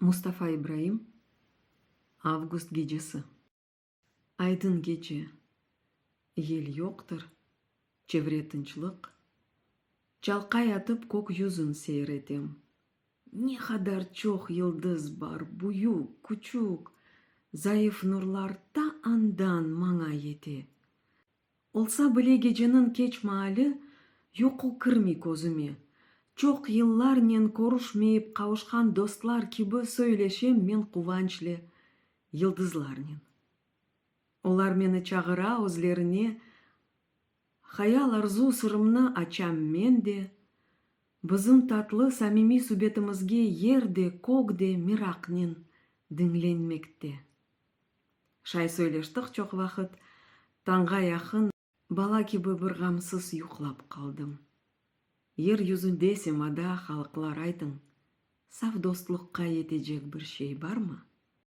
Mustafa İbraim, Avgust gecesi. Aydın gece. Yel yoqtır, çevre tınçlıq. Çalqay atıp kök yüzün seyir etem. Ne qadar çoq yıldız bar, büyük, küçük, zayıf nurlar ta andan maña yete. Olsa bile geceniñ keç maali, yuqu kirmey közüme. Çoq yıllarnen körüşmeyip qavuşqan dostlar kibi söyleşem men quvançle yıldızlarnen. Olar meni çağıra özlerine, hayal-arzu sırımnı açam men de, bizim tatlı samimiy subetimizge yer de, kök de meraqnen diñlenmekte. Şay söyleştik çoq vaqıt, tañğa yaqın bala kibi bir ğamsız yuqlap qaldım. Yer yüzünde semada, halıqlar, aytıñ, saf dostluqqa yetecek bir şey barmı?